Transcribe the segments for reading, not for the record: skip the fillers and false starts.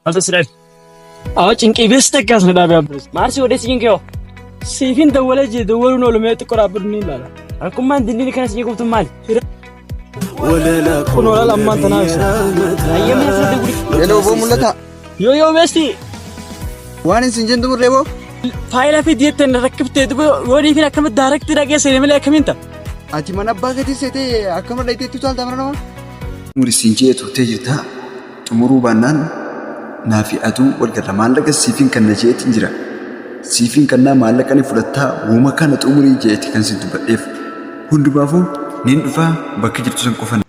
Maaltu si dhabe? Awwa cinqii bees takkaas na dhaabe abbas. Maal si godhee si cinqee hoo? Siifin dawwalee jee dawwaluun oolumee xiqqoo dhaabbadhu ni ilaala. Rakkummaan dindiin kana si cinquftu maali? Kun olaal ammaan tanaa ibsa. Hayyamni asirratti guri. Hello, boo mul'ata. Yoo yoo beesti Waan isin jentu murree boo? Faayila fi diyettee na rakkiftee duba yoo dhiifin akkamitti daaraktii dhaqee seene malee akkamiin ta'a? Ati mana abbaa keetii seetee akkama dhayiteetti utaalta mana namaa? Xumuri siin je'e turtee jirta. Xumuruu baannaan naa fi atuu wal garra. Maallaqa siifin kanna je'eetiin jira. Siifin kannaa maallaqa ni fudhattaa woma kana xumurii je'eeti kan si dubbadheef. Hundumaafuu nin dhufaa bakka jirtu san qofa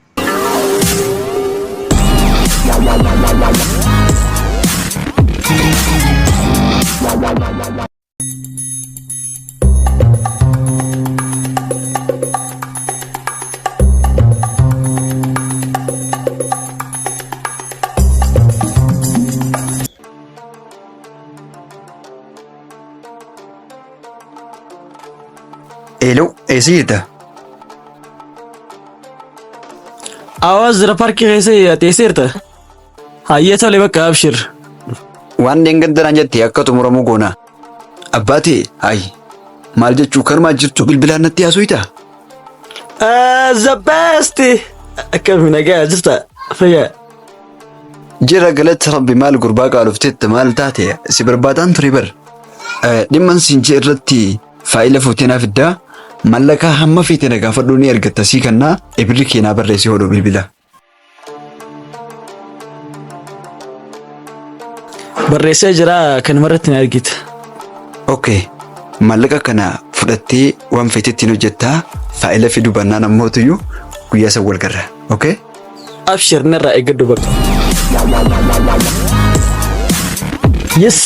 Hello, eessa jirta? Awaas jira paarkii keessa teesseerta. Hayyee tole bakka abshir. Waan dheengadda naan jette akka xumuramuu goona. Abbaa tee hayi maal jechuu kanumaa jirtu bilbilaan natti haasuyta? The best! Akkami nagaa jirta? Fayyaa. Jira galata rabbi maal gurbaa qaalofteetta maal taate si barbaadaan ture bar. Dhimman siin jee irratti faayila fuutee naa fiddaa mallaqa hamma feete na gaafadhuu ni argatta sii kannaa ibirri kee naa barreessi hodhu bilbila. Barreessee jira kanuma irratti na argita. Okay. Maallaqa kana fudhattee waan feete ittiin hojjettaa faayila fiduu baannaan ammoo tuyyuu guyyaa san wal garra. Okay? Abshir narraa eeggadhu bakka. Yes!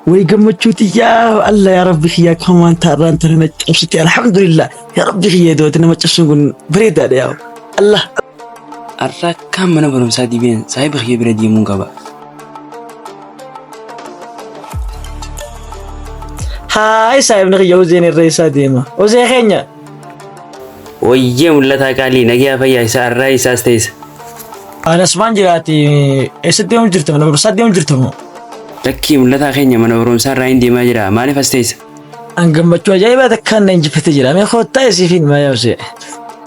Way gammachuu tiyyaa Allah yaa Rabbi kiyyaa kan waan taarraan tana na cabsite alhamdulillah yaa Rabbi kiyya dooti nama cabsuun kun bareedaadha yaa Allah. Har'a akkaan mana barumsaa dibeen saahiba kiyya bira deemuun qaba. Haay saahibni kiyya Uzeen irra isaa deema. Uzee keenya. Wayyee mul'ataa qaalii nagaa fayyaa isaa har'aa isaas ta'isa. Anas maan jiraati eessatti deemu jirta mana barumsaa deemu jirta moo? Lakkii mul'ataa keenya mana barumsaa irraa hin deemaa jira. Maaliif as teessa? An gammachuu ajaa'ibaa takkaan na injifatee jira. Mee kottaa isiif hin maa yaabse.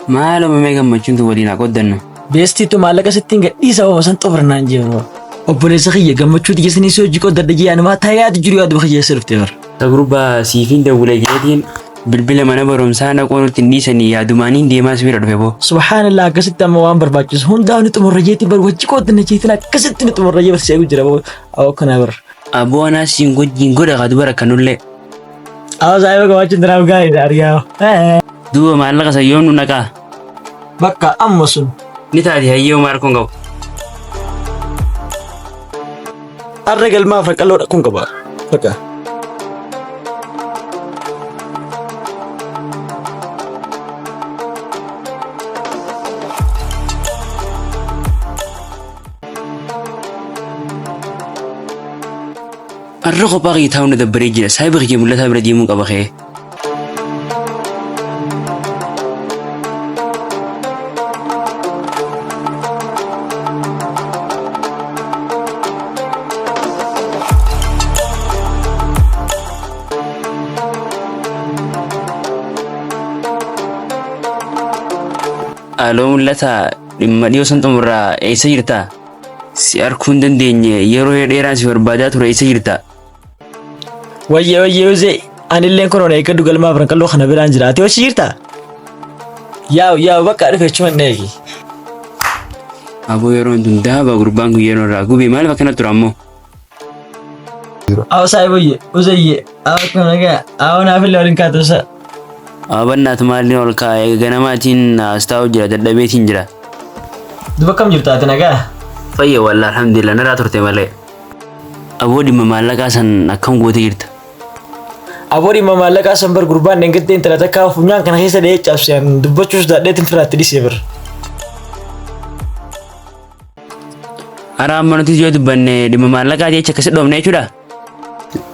Maaluma mee gammachuun tun waliin haa qooddannu. Beestiitu maallaqa sittiin gadhiisa oo san xumurnaan jiru. Obboleessa kiyya gammachuu xiyya sanii si hojii qoodadha jee anumaa tayaatu jiru yaaduma kiyya eessa dhuftee bara. Ta gurbaa siifiin dawwila jeetiin bilbila mana barumsaa naquu nutti hin dhiisanii yaadumaaniin deemaa si bira dhufe boo. Subhaanallah akkasitti amma waan barbaachisu hundaa ni xumurra jeetiin bar wajji qooddanna jeetiin akkasitti ni xumurra jee barsiisee jira boo awoo kanaa bar. Aboo anaa siin wajjin godha ka dubara kanullee. Awoo saayiba gammachuun tanaaf gaariidha argaa. Duuba maallaqa san yoom nu naqaa? Bakka amma sun. Ni taati hayyee homaa rakkoon qabu. Arra galmaa afran qalloo dhaquun qaba. Bakka. Arra kophaa kiyya taa'uun na dabbaree jira. Saahiba kiyya mul'ataa bira deemuun qaba ka'ee. Aloo mul'ataa dhimma dhiyoo san xumurraa eessa jirta? Si arguu hin dandeenye yeroo dheeraan si barbaadaa ture eessa jirta? Wayyee wayyee uzee anilleen kun ona eeggadhu galmaa afran qalloo kana biraan jira. Ati hojii jirtaa? Yaa'u yaa'u bakka dhufe achuma hin eegi. Aboo yeroon tun daaba gurbaan kun yeroo irraa gubee maaliif akkana tura ammoo? Awo saayiboyye uzeyye awo akkam nagaa awo naafillee waliin kaatuusa. Abannaat maalin ol kaa'e ganamaatiin as taa'u jira dadhabeetiin jira. Duba akkam jirta ati nagaa? Fayya walla alhamdulillah narraa turte malee. Aboo dhimma maallaqaa san akkam gootee jirta? Aboo dhimma maallaqaa san bar gurbaan dheengaddee intala takkaa funyaan kana keessa dha'ee cabse an dubbachuus daadheetiin firraatti dhisee bar. Ara amma nuti yoo dubbanne dhimma maallaqaa jecha akkasi dhoofne jechuudha.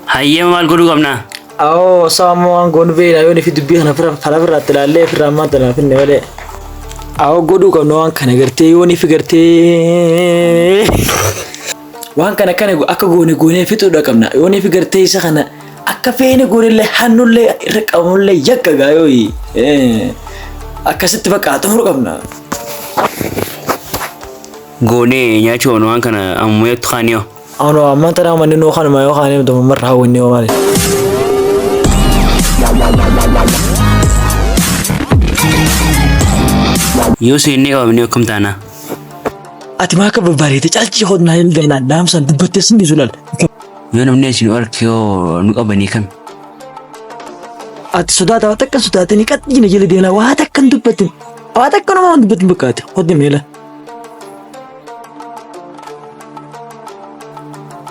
Hayyama maal godhuu qabna? Awoo osoo ammoo waan goonu beekna yoo nufi dubbii kana fira fala firraatti ilaallee firraa ammaan tanaaf hinne malee. Awoo godhuu qabna waan kana gartee yoo nufi gartee. Waan kana kana akka goone goonee fixuudha qabna. Yoonii fi gartee isa kana akka feene goonellee hannullee irra qabamullee yakka gaayooyi. Akkasitti bakka xumuru qabna. Goonee nyaachuu qabna waan kana ammayyotti kaaniyoo. Ano ammaan tana manni nuu kanuma yoo kaanee marra hawwannee yoo maali. Yoo seennee qabamnee akkam taana? Ati maa akka babbareete calchii hodnaa hin gaynaan dhaamsaan dubbattee sin dhiisu laal. Yoo namni isin arge yoo nu qabanii kam? Ati sodaata waa takka sodaatanii qaxxiina jala deelaa waa takka hin dubbatin. Waa takka nama hin dubbatin bakka ati hodni meela.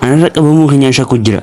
Anarra qabamuu keenyaan shakku jira.